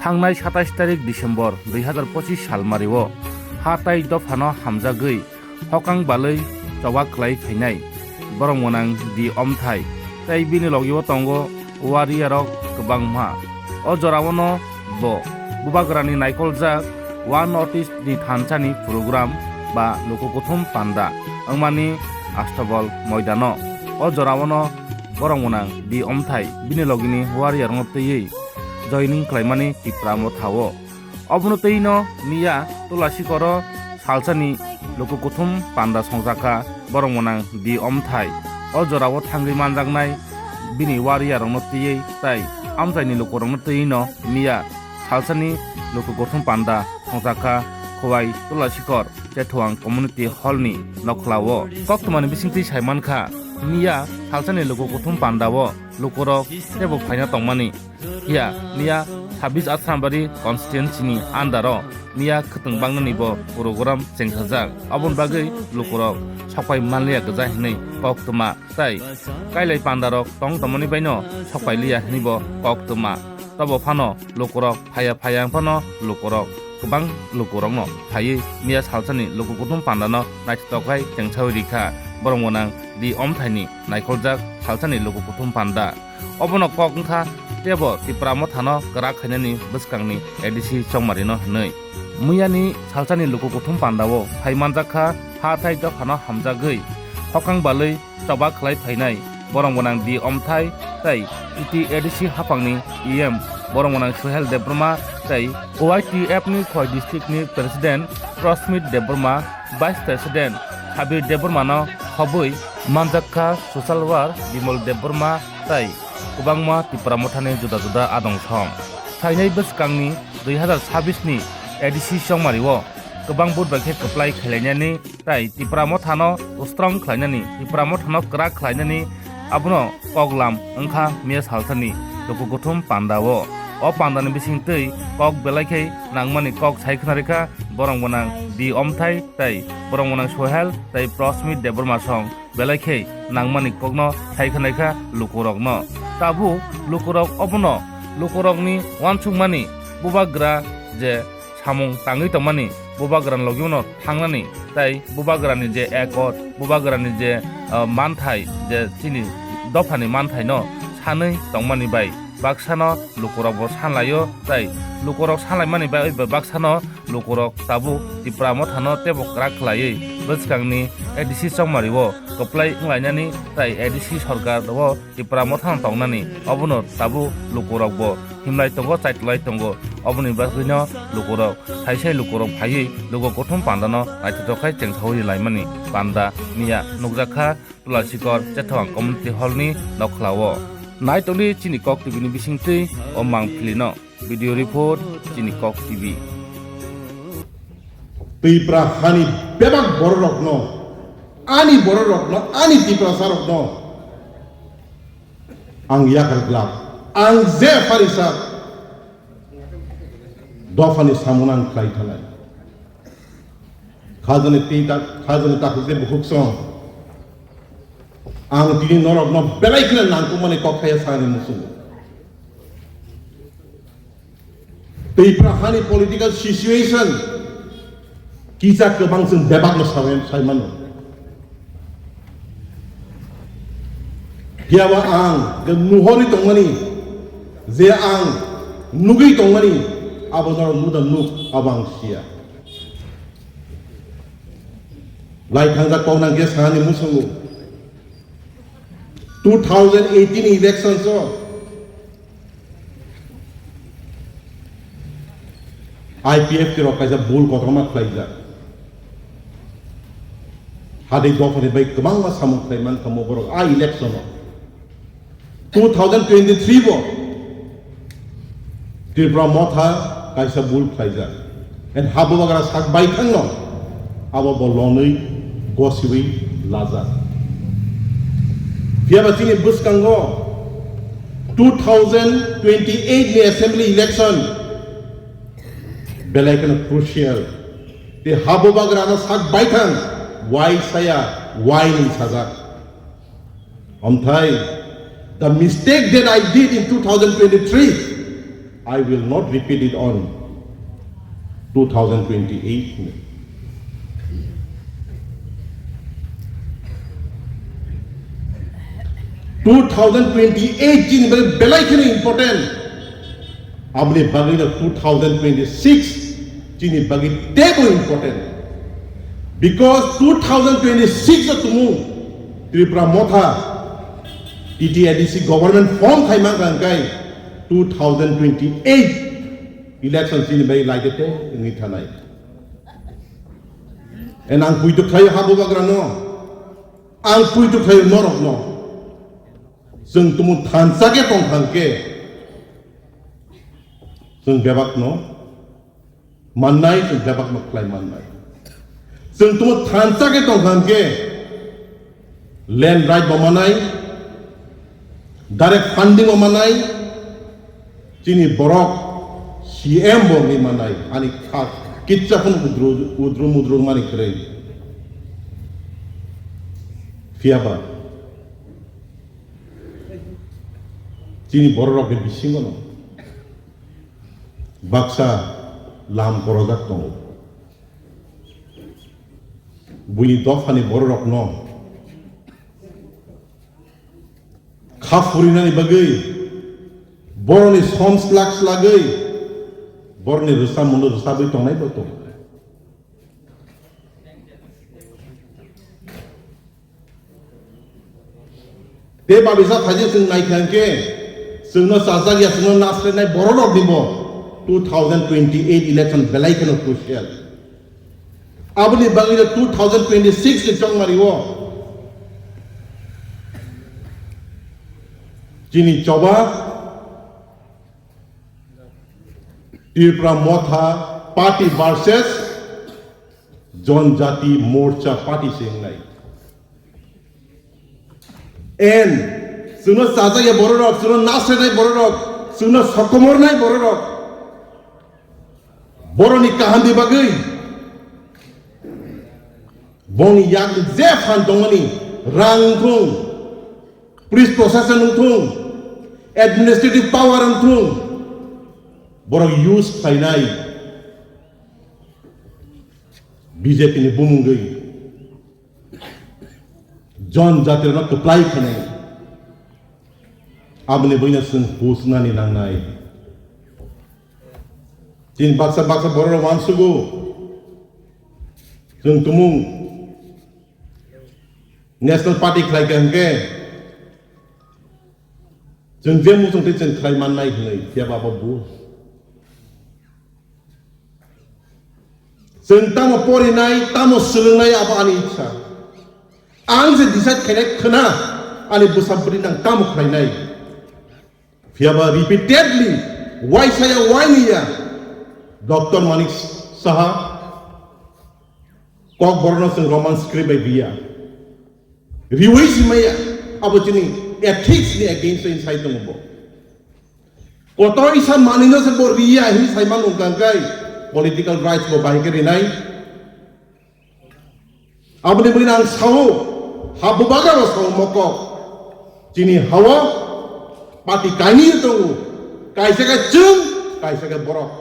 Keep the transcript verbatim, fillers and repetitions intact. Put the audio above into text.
Thangnai satais tarik December dui hazar pochis salmario ha tai dophano hamjagwi hokang balwi choba khlai phainai borok mwnang di omthai tei bini logio tongo warriorrok kwbangma. O joraono bo bubagrani naikoljak One North East ni thansani program ba luku kuthum panda wngmani Astabol moidano. O joraono borok mwnang di omthai bini logini warriorrokno twiwi joining khlaimani Tipra Mothao. Obono twino miya Tulasikoro salsani luku kuthum panda songjakha borok mwnang di omthai. O jorao thangwi manjaknai bini warriorrokno twiwi tei amchaini lukurokno twino miya salsani luku kuthum panda songjakha Khowai Tulasikor Chethuang Community Hall ni nokhlao. Koktwmani bisingtwi saimankha miya salsani luku kuthum pandao lukurok teibo phaina tongmani. Phiya miya sabis Asrambari constituency ni under o miya khwtwng bangnani bo program chengkajak. Aboni bagwi lukurok sokpai manliya gwja hinwi koktwma tei kailai pandarok tong tongmani baino sokpai liya hinwi bo koktwma. Tobo phano lukurok phaya phaya phano lukurok kwbang lukurokno phaiwi miya salsani luku kuthum pandano naithotok khai chengsawi rikha borok mwnang di omthaini naikholjak salsani luku kuthum panda. Obono kok wngkha teibo Tipra Mothano kwrak khainani bwskangni A D C chongmarino hwnwi. Muyani salsani luku kuthum pandao phai manjakha ha thai dophano hamjagwi hokang balwi choba khlai phainai borok mwnang di omthai tei T T A D C haphangni E M borok mwnang Suhel Debbarma tei O Y T F ni Khowai district ni president Prosmit Debbarma, vice president Sabir Debbarmano khobwi manjakha social worker Bimal Debbarma tei kwbangma Tipra Mothani juda juda adong song. Phainai bwskangni dui hazar sabis ni A D C chongmario kwbang vote bai khe kwplai khailainani tei Tipra Mothano strong khlainani, Tipra Mothano kwrak khlainani abono koklam wngkha miya salsani luku kuthum pandao. O pandani bisingtwi kok belai khe nangmani kok sai khna rikha borok mwnang di omthai tei borok mwnang Suhel tei Prosmit Debbarma song belai khe nangmani kokno sai khna rikha lukurokno. Tabuk lukurok obono lukurokni uansukmani bubagra je samung tangwi tongmani, bubagrani logiono thangnani tei bubagrani je ekot, bubagrani je, ah, manthai, je chini dophani manthaino sanwi tongmani bai baksano lukurokbo sanlaio tei lukurok sanlaimani bai bai baksano lukurok tabuk Tipra Mothano teibo kwrak khlaiwi bwskangni A D C chongmario kwplai wnglainani tei A D C sorkaro Tipra Mothano tongnani obono tabuk lukurokbo himlai tongo, chaitolai tongo. Oboni bagwino lukurok sai sai lukurok phaiwi luku kuthum pandano naithotok khai chengsaui laimani panda miya nukjakha Tulasikor Chethoang Community Hall ni nokhlao. Naitokdi chini Kok T V ni bisingtwi o mangpilino. Video report, chini Kok T V. Tipra hani bebak bororokno, ani bororokno, ani Tiprasarokno ang yakar glak, ang je pharisa dophani samung ang khlai thanai. Khajani twi ta, khajani takhuk je bukhuk song. Ang tini norokno belai kheno nangkukmani kok thaya sani muchungo. Tipra hani political situation kisa kwbang chwng bebakno sawi, sai mano. Phiya ba ang je nuhorwi tongmani, je ang nugwi tongmani, abo norok nuda nuk, abo ang siya. Lai thangjak kok nang khe sani muchungo. Two thousand eighteen elections o I P F T rok kaisa bul kotorma khlaijak. Hadei dophani bai kwbangma samung khlai man kha mo borok a election o. Two thousand twenty-three bo Tripura Motha kaisa bul khlaijak. And ha bubagra sak baithangno abo bo lonwi gosiwi lajak. Phiya ba chini bwskango two thousand twenty-eight ni assembly election belai kheno crucial. Tei ha bubagrano sak baithang wai saya wai ni sajak. Omthai, the mistake that I did in two thousand twenty-three, I will not repeat it on two thousand twenty-eight. Two thousand twenty-eight chini bagwi belai kheno important. Aboni bagwi no two thousand twenty-six chini bagwi teibo important. Because two thousand twenty-six o tumung Tripura Motha T T A D C government form khai man kha hwnkhe two thousand twenty-eight election chini bai laigete wngwi thanai. En ang puitu khlai ha bubagra no, ang puitu khlai norok no. Chwng tumu thansa khe tong thang khe chwng bebak no mannai, chwng bebak no khlai mannai. Chwng tumo thansa khe tong thang khe land right bo manai, direct funding bo manai, chini borok C M bo wngwi manai, ani kha kitsa phano udru, udru mudru mani kwrwi. Phiyaba chini bororok ni bisingo no baksa lam korojak tongo. Buini dophani bororokno kha phurinani bagwi boroni som slak slagwi boroni rwchapmungno rwchapwi tongnai bo tongo. Tei babisa phaidi chwng naikha hwnkhe, chwngno chajak ya, chwngno nasrenai bororokni bo two thousand twenty-eight election belai kheno crucial. Aboni bagwi no two thousand twenty-six ni chongmari o chini choba Tripura Motha Party versus Janjati Morcha Party se wngnai. En, chwngno chajak ya bororok, chwngno nasrenai bororok, chwngno sokomornai bororok. Boroni kahamni bagwi boni yakni je phan tongmani, rang wngthung, police proshashan wngthung, administrative power wngthung, borok use khlainai B J P ni bumungwi. Jon jatirokno kwplai khainai. Aboni buino chwng husnani nangnai. Chini baksa baksa bororok uansugo. Chwng tumung National Party khlai kha hwnkhe chwng je muchung twi chwng khlai mannai hwnwi, phiya ba abo bus. Chwng tamo porinai, tamo swrwngnai, abo ani ichha. Ang je decide khainai khwna, ani bwsa bwrwi nang tamo khlainai. Phiya ba repeatedly, waisa ya, waini ya, Doctor Manik Saha, Kokborokno chwng Roman script bai riya. Riwi simaya, abo chini ethics ni against o insai tongo bo. Kotor isa manwino se bo riya hinwi sai mano hwnkha hwnkhe political rights bo bahai khe rinai. Aboni bagwi ang sao, ha bubagra bo sao mokok. Chini hao party kainwi tongo, kaisa khe chwng, kaisa khe borok.